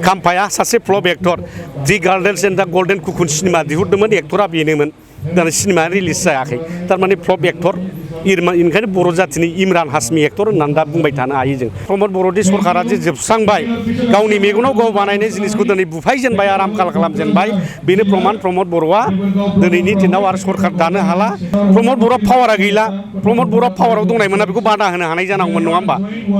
खाम्फाया सासे flop actor G girls and दा golden cocoon cinema दिहुनदोंमोन एक्टरा बेनोमोन दाना सिनेमा रिलिज जायाखै थारमाने फ्लप एक्टर ओंखायनो बर' जाथिनि इमरान हाशमि एक्टर होननानै दा बुंबाय थानो हायो जों प्रमद बर'नि सरकारा जे जोबस्रांबाय गावनि मेगनाव गाव बानायनाय जिनिसखौ दिनै बुफायजेनबाय आराम खालामजेनबाय बेनो प्रमान प्रमद बर'आ दिनैनि दिनाव आरो सरकार दानो हाला प्रमद बर'आ पावारा गैला प्रमद बर'आ पावाराव दंनायमोनना बेखौ बादा होनो हानाय जानांगौमोन नङा होमबा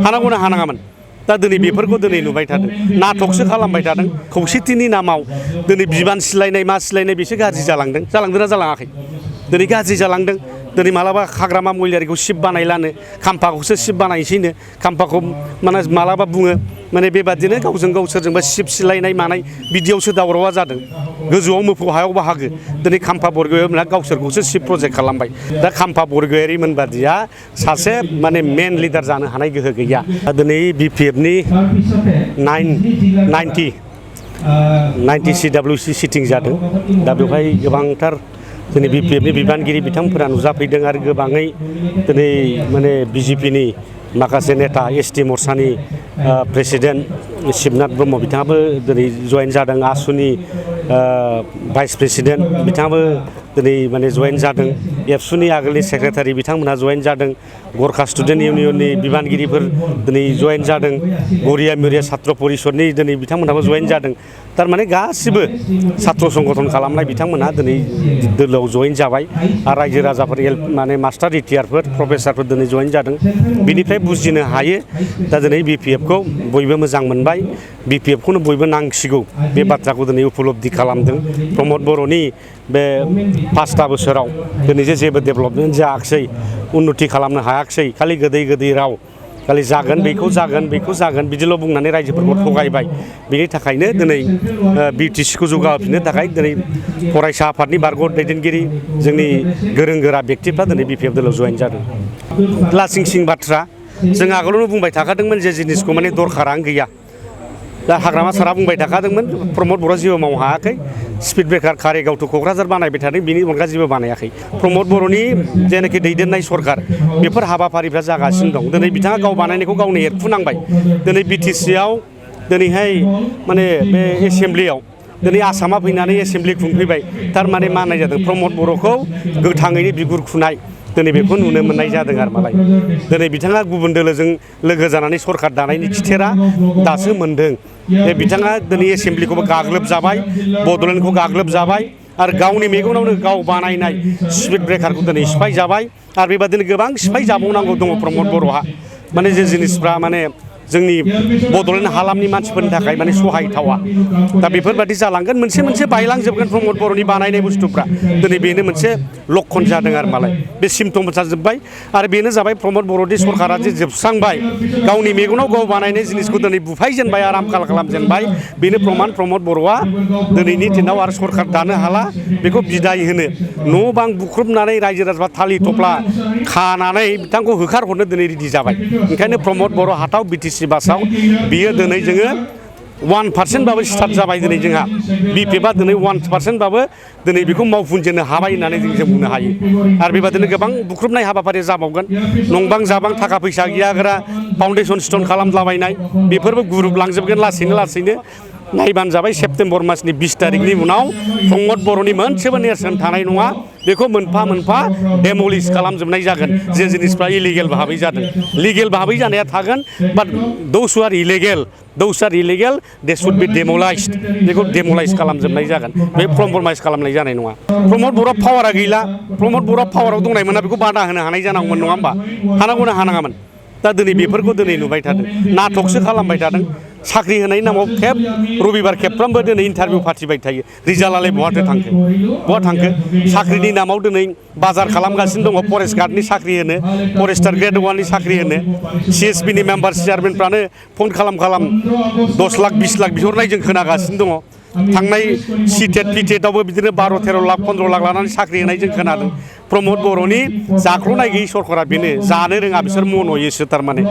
हानांगौना हानाङामोन दा दिनै बेफोरखौ दिनै नुबाय थादों नाटकसो खालामबाय थादों खौसेथिनि नामाव दिनै बिबान सिलायनाय मा सिलायनाय बेसो गाज्रि जालांदोंना जालाङाखै दिनै गाज्रि जालांदों दिनै मालाबा हाग्रामा महिलारिखौ शिब बानायलानो खाम्फाखौसो शिब बानायसैनो खाम्फाखौ माने मालाबा बुङो माने बेबादिनो गावजों गाव सोरजोंबा शिब सिलायनाय मानाय बिदियावसो दावरावा जादों गोजौआव मोफौ हायाव बाहागो दिनै खाम्फा बरग'यारिया गावसोरखौसो शिब प्रजेक्ट खालामबाय दा खाम्फा बरग'यारिमोन बादिया सासे माने मेन लिडार जानो हानाय गोहो गैया दिनै BPFनि 90 CWC सिटिं जादों दा बेवहाय गोबांथार दिनै BPFनि बिबानगिरि बिथांफोरा नुजाफैदों आरो गोबाङै दिनै माने BJPनि माखासे नेता ST मर्चानि प्रेसिडेन्ट शिबनाथ ब्रह्म बिथाङाबो दिनै जयेन जादों आसुनि भाइस प्रेसिडेन्ट बिथाङाबो दिनै माने जयेन जादों एबसुनि आगोलनि सेक्रेटारि बिथांमोनहा जयेन जादों गरखा स्टुडेन्ट इउनियननि बिबानगिरिफोर दिनै जयेन जादों गरिया मिरिया सात्र परिषदनि दिनै बिथांमोनहाबो जयेन जादों थारमाने गासिबो सात्र संगठन खालामनाय बिथांमोनहा दिनै दोलोआव जयेन जाबाय आरो रायजो राजाफोर माने मास्टार रिटायारफोर प्रफेसारफोर दिनै जयेन जादों बिनिफ्राय बुजिनो हायो दा दिनै BPFखौ बयबो मोजां मोनबाय BPFखौनो बयबो नांसिगौ बे बाथ्राखौ दिनै उपलब्धि खालामदों प्रमद बर'नि बे 5 बोसोराव दिनै जेबो डेभेलपमेन्ट जायाखिसै उन्नति खालामनो हायाखिसै खालि गोदै राव खालि जागोन बेखौ जागोन बिदिल' बुंनानै रायजोफोरखौ थगायबाय बेनि थाखायनो दिनै BTCखौ जौगाहोफिननो थाखाय दिनै फरायसा आफादनि बारग' दैदेनगिरि जोंनि गोरों गोरा व्यक्तिफ्रा दिनै BPF दोलोआव जयेन जादों लासिं सिं बाथ्रा जों आगोलावनो बुंबाय थाखादोंमोन जे जिनिसखौ माने दरखारानो गैया दा हाग्रामा सारा बुंबाय थाखादोंमोन प्रमद बर'आ जेबो मावनो हायाखै स्पिड ब्रेकार कारिगाव टु क'क्राझार बानायबाय थादों बिनि अनगा जेबो बानायाखै प्रमद बर'नि जेनाखि दैदेननाय सरकार बेफोर हाबाफारिफ्रा जागासिनो दं दिनै बिथाङा गाव बानायनायखौ गावनो एरफुनांबाय दिनै BTCआव दिनैहाय माने बे एसेमब्लियाव दिनै आसामा फैनानै एसेमब्लि खुंफैबाय थारमाने मा होननाय जादों प्रमद बर'खौ गोथाङैनो बिगुर खुनाय दिनै बेखौ नुनो मोननाय जादों आरो मालाय दिनै बिथाङा गुबुन दोलोजों लोगो जानानै सरकार दानायनि खिथेरा दासो मोनदों बिथाङा दिनै एसेमब्लिखौबो गाग्लोबजाबाय बड'लेण्डखौ गाग्लोबजाबाय आरो गावनि मेगनावनो गाव बानायनाय स्पिड ब्रेकारखौ दिनै सिफाय जाबाय आरो बेबादिनो गोबां सिफाय जाबावनांगौ दङ प्रमद बर'हा माने जे जिनिसफ्रा माने जोंनि बड'लेण्ड हालामनि मानसिफोरनि थाखाय माने सहायथावा दा बेफोरबादि जालांगोन मोनसे बायलांजोबगोन प्रमद बर'नि बानायनाय बुस्थुफ्रा दिनै बेनो मोनसे लक्षण जादों आरो मालाय बे सिम्पटम जाजोब्बाय आरो बेनो जाबाय प्रमद बर'नि सरकारा जे जोबस्रांबाय गावनि मेगनाव गाव बानायनाय जिनिसखौ दिनै बुफायजेनबाय आराम खालामजेनबाय बेनो प्रमान प्रमद बर'आ दिनैनि दिनाव आरो सरकार दानो हाला बेखौ बिदाय होनो न' बां बुख्रुबनानै रायजो राजाफ्रा थालिर थफ्ला खानानै बिथांखौ होखारहरनो दिनै रेडि जाबाय ओंखायनो प्रमद बर' हाथाव BTC बासाव बियो दिनै जोङो 1% बाबो स्टार्ट जाबाय दिनै जोंहा BPFआ दिनै 1% बाबो दिनै बेखौ मावफुंजेननो हाबाय होननानै जों बुंनो हायो आरो बेबादिनो गोबां बुख्रुबनाय हाबाफारिया जाबावगोन नंबां जाबां थाखा फैसा गैयाग्रा फाउन्डेसन स्टन खालामलाबायनाय बेफोरबो गुरुबलांजोबगोन लासैनो नायबानो जाबाय सेप्तेम्बर मासनि 20 तारिखनि उनाव प्रमद बर'नि मोनसेबो नेरसोन थानाय नङा बेखौ मोनफा डेमलिश खालामजोबनाय जागोन जे जिनिसफ्रा इलिगेल भाबै जादों लिगेल भाबै जानाया थागोन बाट those are illegal they should be डेमलाइज्ड बेखौ डेमलाइज खालामजोबनाय जागोन बे कमप्रमाइज खालामनाय जानाय नङा प्रमद बर'आ पावारा गैला प्रमद बर'आ पावाराव दंनायमोनना बेखौ बादा होनो हानाय जानांगौमोन नङा होमबा हानांगौना हानाङामोन दा दिनै बेफोरखौ दिनै नुबाय थादों नाटकसो खालामबाय थादों साख्रि होनायनि नामाव रबिबार खेबफ्रामबो दिनै इन्टारभिउ फाथिबाय थायो रिजाल्टआलाय बहा थांखो साख्रिनि नामाव दिनै बाजार खालामगासिनो दङ फरेस्ट गार्डनि साख्रि होनो फरेस्टार ग्रेड 1नि साख्रि होनो CSPनि मेम्बार चेयारमेनफ्रानो फन खालाम 10 लाख 20 लाख बिहरनाय जों खोनागासिनो दङ थांनाय सिटेट पिटेटआवबो बिदिनो 12-13 लाख 15 लाख लानानै साख्रि होनाय जों खोनादों प्रमद बर'नि जाख्ल'नाय गैयै सरकारा बेनो जानो रोङा बिसोर मन'योसो थारमाने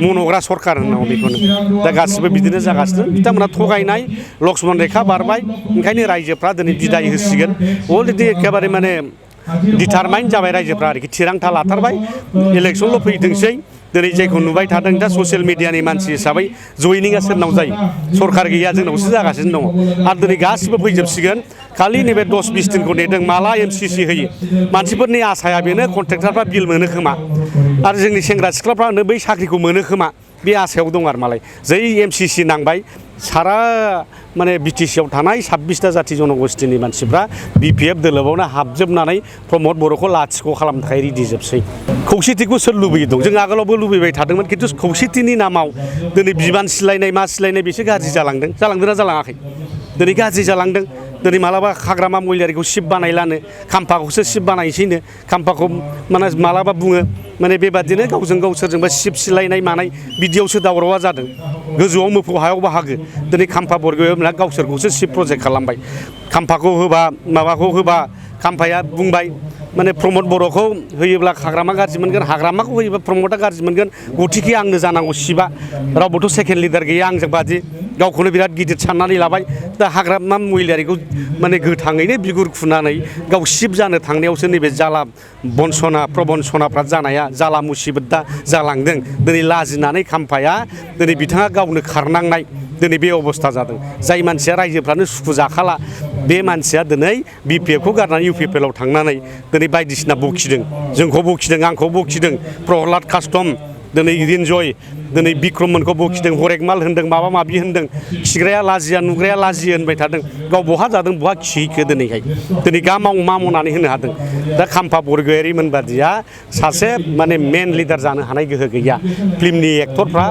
मन'ग्रा सरकार होननांगौ बेखौनो दा गासिबो बिदिनो जागासिनो बिथांमोना थगायनाय लक्ष्मन रेखा बारबाय ओंखायनो रायजोफ्रा दिनै बिदाय होसिगोन अलरेडि एखेबारे माने डिटारमाइन जाबाय रायजोफ्रा आरोखि थिरांथा लाथारबाय इलेक्सनल' फैथोंसै दिनै जायखौ नुबाय थादों दा ससियेल मिडियानि मानसि हिसाबै जयनिंआ सोरनाव जायो सरकार गैया जोंनावसो जागासिनो दङ आरो दिनै गासिबो फैजोबसिगोन खालि नैबे 10-20 दिनखौ नेदों माला MCC होयो मानसिफोरनि आसाया बेनो कन्ट्रेक्टरफ्रा बिल मोनो खोमा आरो जोंनि सेंग्रा सिख्लाफ्रानो बै साख्रिखौ मोनो खोमा बे आसायाव दं आरो मालाय जै MCC नांबाय सारा माने BTC आव थानाय 26टा जाथि जनगोष्ठीनि मानसिफ्रा BPF दोलोबावनो हाबजोबनानै प्रमद बर'खौ लाथिख' खालामनो थाखाय रेडि जोबसै खौसेथिखौ सोर लुबैयो दं जों आगोलावबो लुबैबाय थादोंमोन खिन्थु खौसेथिनि नामाव दिनै बिबान सिलायनाय मा सिलायनाय बेसो गाज्रि जालांदोंना जालाङाखै दिनै गाज्रि जालांदों दिनै मालाबा हाग्रामा महिलारिखौ शिब बानायलानो खाम्फाखौसो शिब बानायसैनो खाम्फाखौ माने मालाबा बुङो माने बेबादिनो गावजों गाव सोरजोंबा शिब सिलायनाय मानाय बिदियावसो दावरावा जादों गोजौआव मोफौ हायाव बाहागो दिनै खाम्फा बरग'योब्ला गावसोरखौसो शिब प्रजेक्ट खालामबाय खाम्फाखौ होबा माबाखौ होबा खाम्फाया बुंबाय माने प्रमद बर'खौ होयोब्ला हाग्रामा गाज्रि मोनगोन हाग्रामाखौ होयोब्ला प्रमदआ गाज्रि मोनगोन गथिखे आंनो जानांगौ शिबआ रावबोथ' सेकेन्ड लिडार गैया आंजों बादि गावखौनो बिराद गिदिर साननानै लाबाय दा हाग्रामा महिलारिखौ माने गोथाङैनो बिगुर खुनानै गाव शिब जानो थांनायावसो नैबे जाला प्रबन्सनाफ्रा जानाया जाला मुसिबतआ जालांदों दिनै लाजिनानै खाम्फाया दिनै बिथाङा गावनो खारनांनाय दिनै बे अबस्था जादों जाय मानसिया रायजोफ्रानो सुखु जाखाला बे मानसिया दिनै BPF खौ गारनानै UPPL आव थांनानै दिनै बायदिसिना बखिदों जोंखौ बखिदों आंखौ बखिदों प्रहलाद कास्टम दिनै रिन्जय दिनै बिक्रममोनखौ बखिदों हरेकमाल होनदों माबा माबि होनदों खिग्राया लाजिया नुग्राया लाजियो होनबाय थादों गाव बहा जादों बहा खिहैखो दिनैहाय दिनै मा मावनानै होनो हादों दा खाम्फा बरग'यारिमोन बादिया सासे माने मेन लिडार जानो हानाय गोहो गैया फिल्मनि एक्टरफ्रा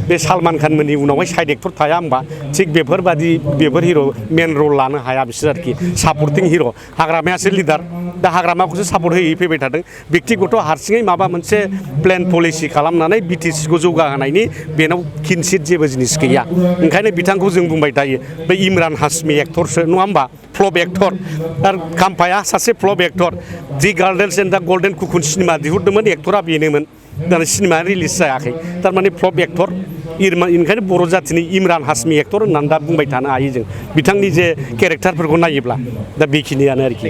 बे सलमान खानमोननि उनावहाय साइड एक्टर थाया होमबा थिग बेफोर हिर' मेन रल लानो हाया बिसोर आरोखि सापर्टिं हिर' हाग्रामायासो लिडार दा हाग्रामाखौसो सापर्ट होयै फैबाय थादों बेक्तिगत हारसिङै माबा मोनसे प्लेन पलिसि खालामनानै BTC खौ जौगाहोनायनि बेनाव किनसित जेबो जिनिस गैया ओंखायनो बिथांखौ जों बुंबाय थायो बे इमरान हाशमी एक्टरसो नङा होमबा फ्लप एक्टर आरो खाम्फाया सासे flop actor the gardens and दा गल्डेन कुकुन सिनेमा दिहुनदोंमोन एक्टरा बेनोमोन दाना सिनेमा रिलिज जायाखै थारमाने फ्लप एक्टर ओंखायनो बर' जाथिनि इमरान हाशमी एक्टर होननानै दा बुंबाय थानो हायो जों बिथांनि जे केरेक्टारफोरखौ नायोब्ला दा बेखिनियानो आरोखि